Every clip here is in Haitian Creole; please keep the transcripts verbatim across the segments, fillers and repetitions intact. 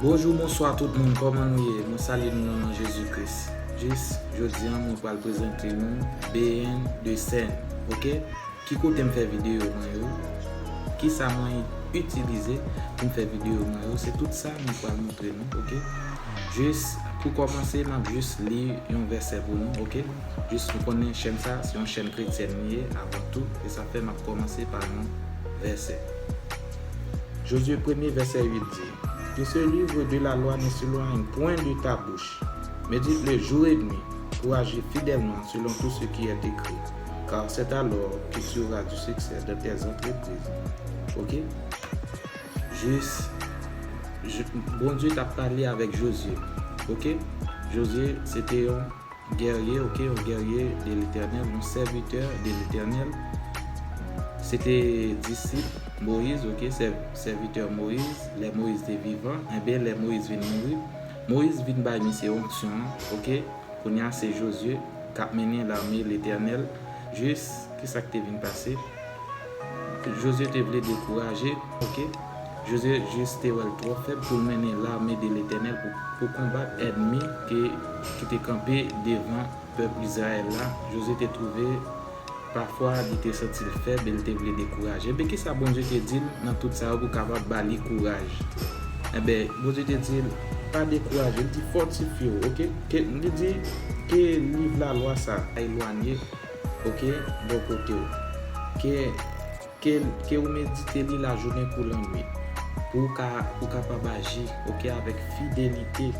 Bonjou, bonswa tout moun, kòman nou ye? Mwen salye nou nan non Jezi Kris. Jis jodi a, mwen pral prezante nou B N de sèn, oke? Ki kote m fè videyo mwen yo? Kisa mwen itilize pou m fè videyo mwen yo? Se tout sa mwen pral montre nou, oke? Jis pou kòmanse, m ap jis li yon vèsè pou nou, oke? Jis nou konnen chèn sa, se yon chèn kretyèn li ye avan tou, e sa fè m ap kòmanse pa yon vèsè. Jozye premye vèsè uit di, Que ce livre de la loi ne s'éloigne point de ta bouche. Médite-le jour et nuit pour agir fidèlement selon tout ce qui est écrit, car c'est alors que tu auras du succès dans tes entreprises. Oke? Jis, je- Bondye t ap pale avèk Jozye. Oke? Jozye, se te yon gèrye, oke, yon gèrye de Letènèl, yon sèvitè de Letènèl. Se te disip Moyiz, oke, sè- sèvitè Moyiz, lè Moyiz te vivan, enben, lè Moyiz vin mouri, Moyiz vin bay misye onksyon an, oke, kounye a se Jozye k ap mennen lame Letènèl. Jis, kisa k te vin pase? Jozye te vle dekouraje, oke? Jozye jis te wè l twò fèb pou l mennen lame de Letènèl pou, pou konbat ènmi ke, ki te kanpe devan pèp Izrayèl la. Jozye te twouve pafwa li te santi l fèb e l te vle dekouraje. Enben, kisa Bondye te di l nan tout sa yo pou kapab ba li kouraj? Enben, Bondye te di l, pa dekouraje, li di, fòtifye w, oke? Ke, li di, ke liv lalwa sa a elwanye, oke, bò kote w. Ke, ke, ke w medite li lajounen kou lannwit, pou w ka, pou w kapab aji, oke, avèk fidelite,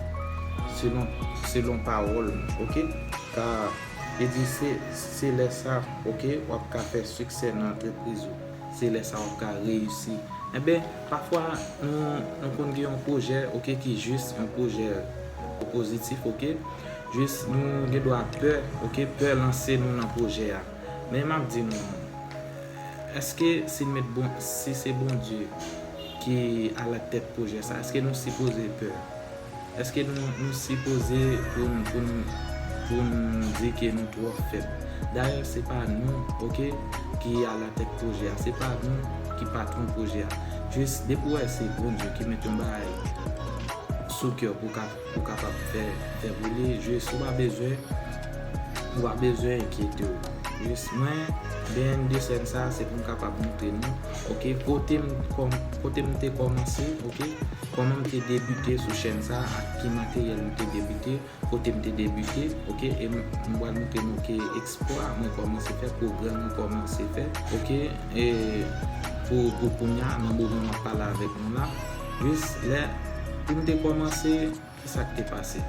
selon, selon pawòl mwen, oke? Ka, li di, se, se lè sa, oke, w ap ka fè siksè nan antrepriz ou. Se lè sa w ap ka reyisi. Enben, pafwa, nou, nou konn gen yon pwojè, oke, ki jis yon pwojè pozitif, oke? Jis nou gen dwa pè, oke, pè lanse nou nan pwojè a. Men m ap di nou, èske si n met bon, si se Bondye ki alatèt pwojè sa, èske nou sipoze pè? Èske nou, nou sipoze pou n, pou n, pou n di ke nou twò fèb? Dayè, se pa nou, oke, ki alatèt pwojè a. Se pa nou ki patwon pwojè a. Jis depi w wè se Bondye ki met yon bagay sou kè w pou ka, pou kapab fè, fè pou li, jis ou pa bezwen, ou pa bezwen enkyete w. Jis mwen, B N de sèn sa, se pou m kapab montre nou, oke, kote m kòm-, kote m te kòmanse, oke, kòman m te debite sou chèn sa, ak ki materyèl m te debite, kote m te debite, oke, e m, m pral montre nou ke eksplwa mwen kòmanse fè, pwogrè mwen kòmanse fè, oke, e pou, pou kounye a, nan moman m ap pale avèk nou la, jis lè pou m te kòmanse, kisa k te pase?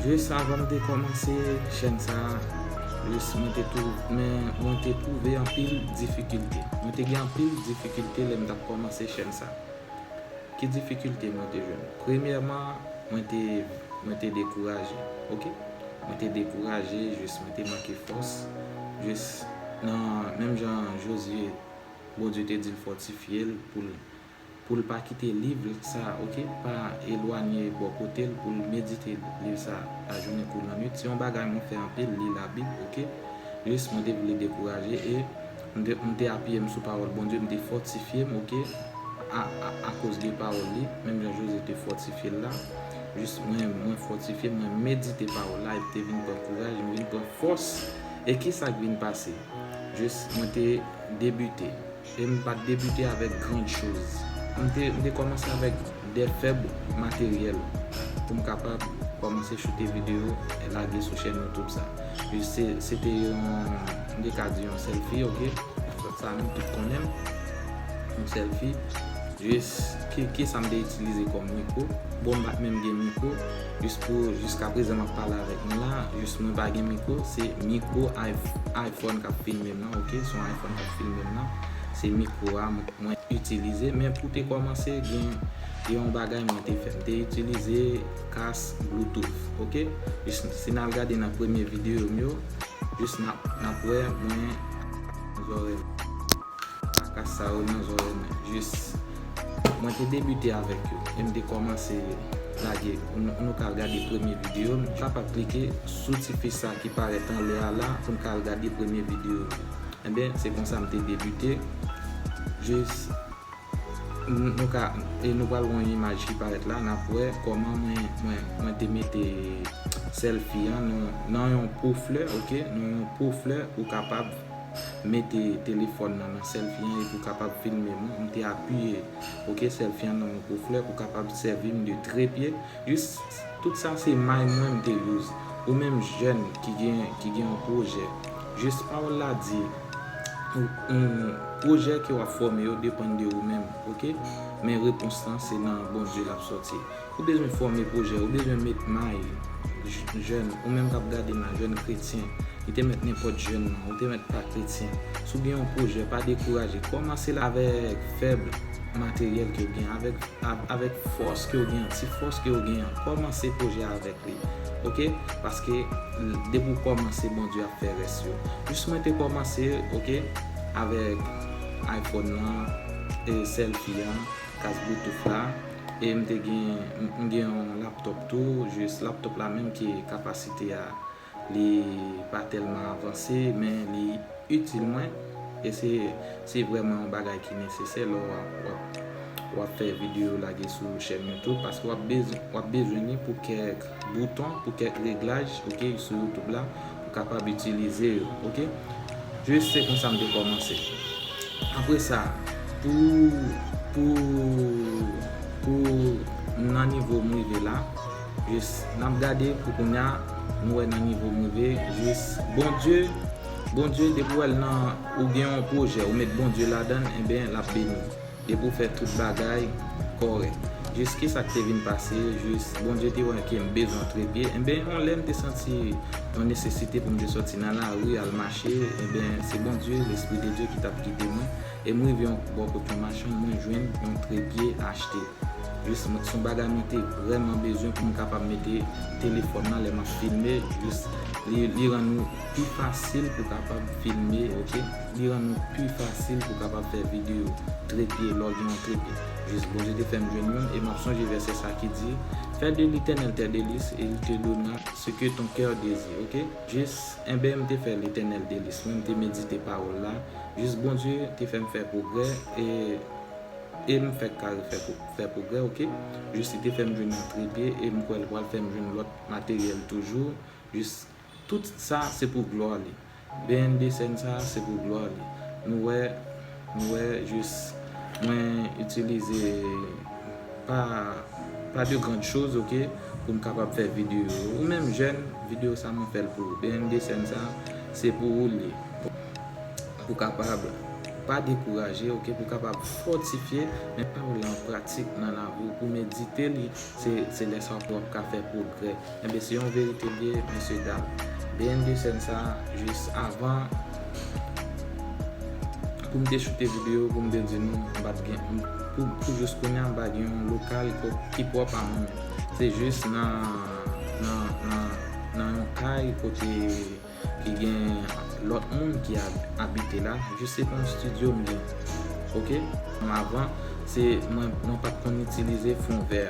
Jis avan m te kòmanse chèn sa a, jis mwen te twou-, men mwen te twouve anpil difikilte. Mwen te gen anpil difikilte lè m t ap kòmanse chèn sa a. Ki difikilte mwen te jwenn? Premyèman, mwen te, mwen te dekouraje. Oke? Mwen te dekouraje, jis mwen te manke fòs. Jis nan menm jan Jozye, Bondye te di l fòtifye l pou l, pou l pa kite liv sa, oke? Pa elwanye bò kote l pou l medite liv sa lajounen kou lannwit. Se yon bagay mwen fè anpil, li Labib, oke? Jis mwen te vle dekouraje e m te, m te apiye m sou pawòl Bondye, m te fòtifye m, oke, a, a, akoz de pawòl li, menm jan Jozye te fòtifye l la. Jis mwen, mwen fòtifye, mwen medite pawòl la, e m te vin pran kouraj, m vin pran fòs. E kisa k vin pase? Jis mwen te debite. E m pa t debite avèk gran choz. M te, m te kòmanse avèk de fèb materyèl pou m kapab kòmanse choute videyo e lage sou chèn YouTube sa. Jis se, se te yon, m te ka di yon sèl fi, oke? Sa nou tout konnen m. Yon sèl fi. Jis ki, ki sa m te itilize kòm mikwo? Bon, m pa t menm gen mikwo. Jis pou, jiska prezan m ap pale avèk nou la, jis mwen pa gen mikwo, se mikwo iPh-, iPhone k ap filme m nan, oke? Se yon iPhone k ap filme m nan. Se mikwo a m, mwen itilize, men pou te kòmanse, gen, gen yon bagay mwen te fè. M te itilize kas Bluetooth, oke? Jis si n al gade nan premye videyo m yo, jis n ap, n ap wè mwen zòrèy. Makas sa yo nan zòrèy mwen. Jis, mwen te debite avèk yo. E m te kòmanse lage. Nou, nou ka al gade premye videyo m. N kapab klike sou ti fich sa ki parèt anlè a la pou n ka al gade premye videyo m. Enben, se konsa m te debite. Jis, n-, nou ka, e nou pral wè yon imaj ki parèt la. N ap wè kòman mwen, mwen, mwen te mete sèlfi an nan, nan yon po flè, oke? Nan yon po flè, ou kapab mete telefòn nan nan sèlfi an epi w kapab filme m. M te apiye, oke, sèlfi an nan yon po flè pou kapab sèvi m de trepye. Jis tout sa se may mwen m te use. Ou menm jèn ki gen, ki gen yon pwojè, jis pawòl la di, yon, yon pwojè ke w ap fòme yo depann de ou menm, oke? Men repons lan se nan Bondye l ap sòti. Ou bezwen fòme pwojè, ou bezwen met may, j-, jèn, ou menm k ap gade m la, jèn kretyen, li te mèt nenpòt jèn nan, ou te mèt pa kretyen. Si w gen yon pwojè, pa dekouraje. Kòmanse l avèk fèb materyèl ke w gen, avèk, a-, avèk fòs ke w gen an, ti fòs ke w gen an. Kòmanse pwojè avèk li, oke? Paske, l-, depi w kòmanse, Bondye ap fè rès yo. Jis mwen te kòmanse, oke, avèk iPhone nan, e sèlfi an, kas Bluetooth la, e m te gen, m, m gen yon laptop tou, jis laptop la menm ki kapasite a, li pa tèlman avanse, men li itil mwen, e se, se vrèman yon bagay ki nesesè lè w ap, w ap, w ap fè videyo lage sou chèn YouTube, paske w ap bezwen, w ap bezwen li pou kèk bouton, pou kèk reglaj, oke, sou YouTube la, pou kapab itilize yo, oke? Jis se konsa m te kòmanse. Apre sa, pou, pou, pou nan nivo m rive la, jis n ap gade pou kounye a, nou wè nan nivo m rive, jis Bondye, Bondye, depi w wè l nan, ou gen yon pwojè, ou met Bondye ladan l, enben, l ap beni w. Depi w fè tout bagay kòrèk. Jis kisa k te vin pase, jis Bondye te wè ke m bezwen trepye. Enben, yon lè m te santi yon nesesite pou m te sòti nan lari al mache, enben, se Bondye, Lespri de Dye ki t ap gide mwen. E m rive yon bò kote yon machann, mwen jwenn yon trepye achte. Jis mwen, se yon bagay mwen te vrèman bezwen pou m kapab mete telefòn nan lè m ap filme. Jis li, li rann ou pi fasil pou kapab filme, oke? Li rann ou pi fasil pou kapab fè videyo trepye, lè w gen yon trepye. Jis Bondye te fè m jwenn youn, e m ap sonje vèsè sa ki di, Fais de l'Éternel tes délices, et il te donnera ce que ton cœur désire, oke? Jis, enben, m te fè Letènèl delis mwen, m te medite pawòl la. Jis Bondye te fè m fè pwogrè, e, e m fèk ka refè pwo-, fè pwogrè, oke? Jis li te fè m jwenn yon trepye, e m kwè l pral fè m jwenn lòt materyèl toujou. Jis tout sa se pou glwa li. B N D sèn sa se pou glwa li. Nou wè, nou wè jis mwen itilize pa, pa de grand chose, oke, pou m kapab fè videyo yo. Ou menm jèn, videyo sa mwen fè l pou ou. B N D sèn sa se pou ou li. Pou kapab pa dekouraje, oke, pou kapab fòtifye, men pawòl la an pratik nan lavi w, pou medite li, se, se lè sa w ap ka fè pwogrè. Enben, se yon verite l ye, mesye dam. B N D sèn sa, jis avan, pou m te choute videyo, pou m te di nou, m pa t gen, m, pou, pou jis kounye a, m pa gen yon lokal ko-, ki pwòp a mwen menm. Se jis nan, nan, nan, nan yon kay kote ki gen lòt moun ki ab-, abite la, jis se pa yon estidyo m gen. Oke? Kòm avan, se mwen, mwen pa t konn itilize fon vè.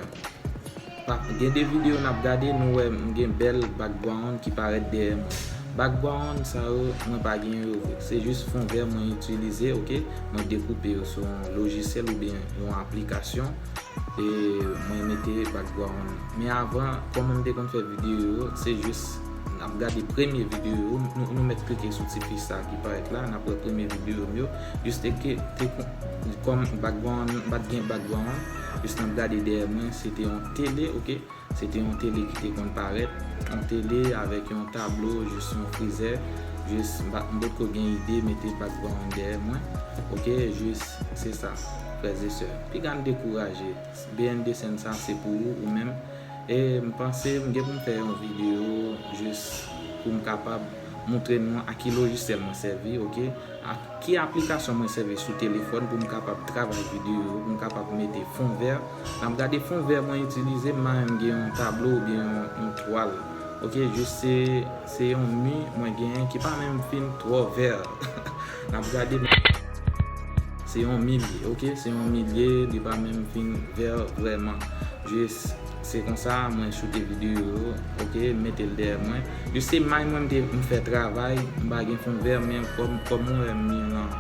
Pa, gen de videyo n ap gade, nou wè m gen bèl background ki parèt dèyè mwen. Background sa yo, mwen pa gen yo vre. Se jis fon vè mwen itilize, oke? Mwen dekoupe yo sou yon lojisyèl oubyen yon aplikasyon. E mwen mete background. Men avan, kòman m te konn fè videyo yo, se jis n ap gade premye videyo yo, nou, nou mèt klike sou ti fich sa ki parèt la, n ap wè premye videyo m yo. Jis te ke, te kon-, kòm background, m pa t gen background, jis n ap gade dèyè mwen, se te yon tele, oke? Se te yon tele ki te konn parèt, yon tele avèk yon tablo, jis yon frizè, jis m pa, m potko gen ide mete background dèyè mwen, oke? Jis se sa. Frè e sè, piga n dekouraje. B N D sèn sa se pou ou, ou menm. E m panse m gen pou m fè yon videyo jis pou m kapab montre nou a ki lojisyèl mwen sèvi, oke? A ki aplikasyon mwen sèvi sou telefòn pou m kapab travay videyo yo, pou m kapab mete fon vè. N ap gade fon vè mwen itilize, m pa menm gen yon tablo oubyen yon, yon twal. Oke, jis se, se yon mi mwen genyen ki pa menm fin twò vè. N ap gade. Se yon mi li ye, oke? Se yon mi li ye, li pa menm fin vè vrèman. Jis, se konsa mwen choute videyo yo, oke? M mete l dèyè mwen. Jis se may mwen m te, m fè travay, m pa gen fon vè, men kòm, kòm ou wè mi an lan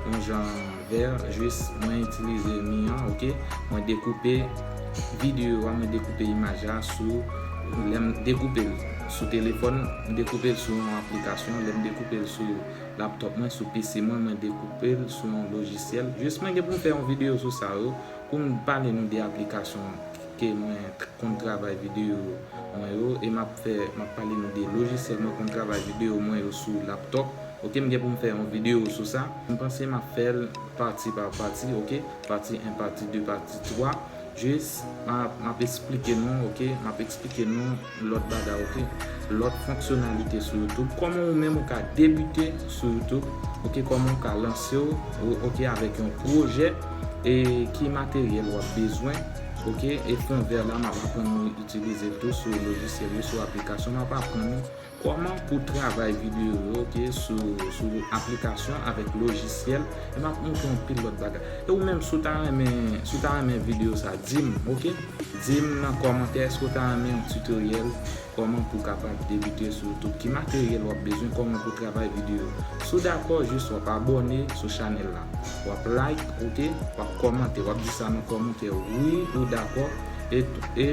yon jan vè, jis mwen itilize mi an, oke? Mwen dekoupe videyo a, mwen dekoupe imaj la sou, lè m dekoupe l sou telefòn, m dekoupe l sou yon aplikasyon, lè m dekoupe l sou laptop mwen, sou P C mwen, mwen dekoupe l sou yon lojisyèl. Jis mwen gen pou m fè yon videyo sou sa yo, pou m pale nou de aplikasyon ke mwen t-, konn travay videyo mwen yo, e m ap fè, m ap pale nou de lojisyèl mwen konn travay videyo mwen yo sou laptop. Oke, m gen pou m fè yon videyo sou sa. M panse m ap fè l pati pa pati, oke? Pati en, pati de, pati twa. Jis, m ap, m ap eksplike nou, oke? M ap eksplike nou lòt bagay, oke? Lòt fonksyonalite sou YouTube. Kòman ou menm ou ka debite sou YouTube, oke? Kòman ou ka lanse w, ou, oke, avèk yon pwojè, e ki materyèl w ap bezwen, oke? E fon vè la, m ap aprann nou itilize tou sou lojisyèl yo, sou aplikasyon. M ap aprann nou kòman pou travay videyo yo, oke, sou, sou aplikasyon avèk lojisyèl. E m ap montre yon pil lòt bagay. E ou menm, si w ta renmen, si w ta renmen videyo sa, di m, oke? Di m nan kòmantè, èske w ta renmen yon tutorial kòman pou kapab debite sou YouTube? Ki materyèl w ap bezwen, kòman pou travay videyo? Si w dakò, jis w ap abòne sou chanèl la. W ap like, oke? W ap kòmante, w ap di sa nan kòmantè, wi, ou dakò. E, e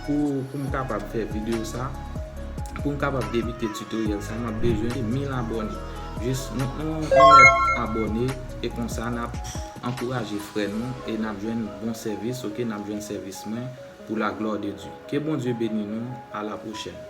pou, pou m kapab fè videyo sa, pou m kapab debite tutorial sa, m ap bezwen mil abòne. Jis nou, nou, nou mèt abòne, e konsa n ap ankouraje frè nou e n ap jwenn bon sèvis, oke? N ap jwenn sèvis mwen pou la glwa de Dye. Ke Bondye beni nou, a la pwochèn.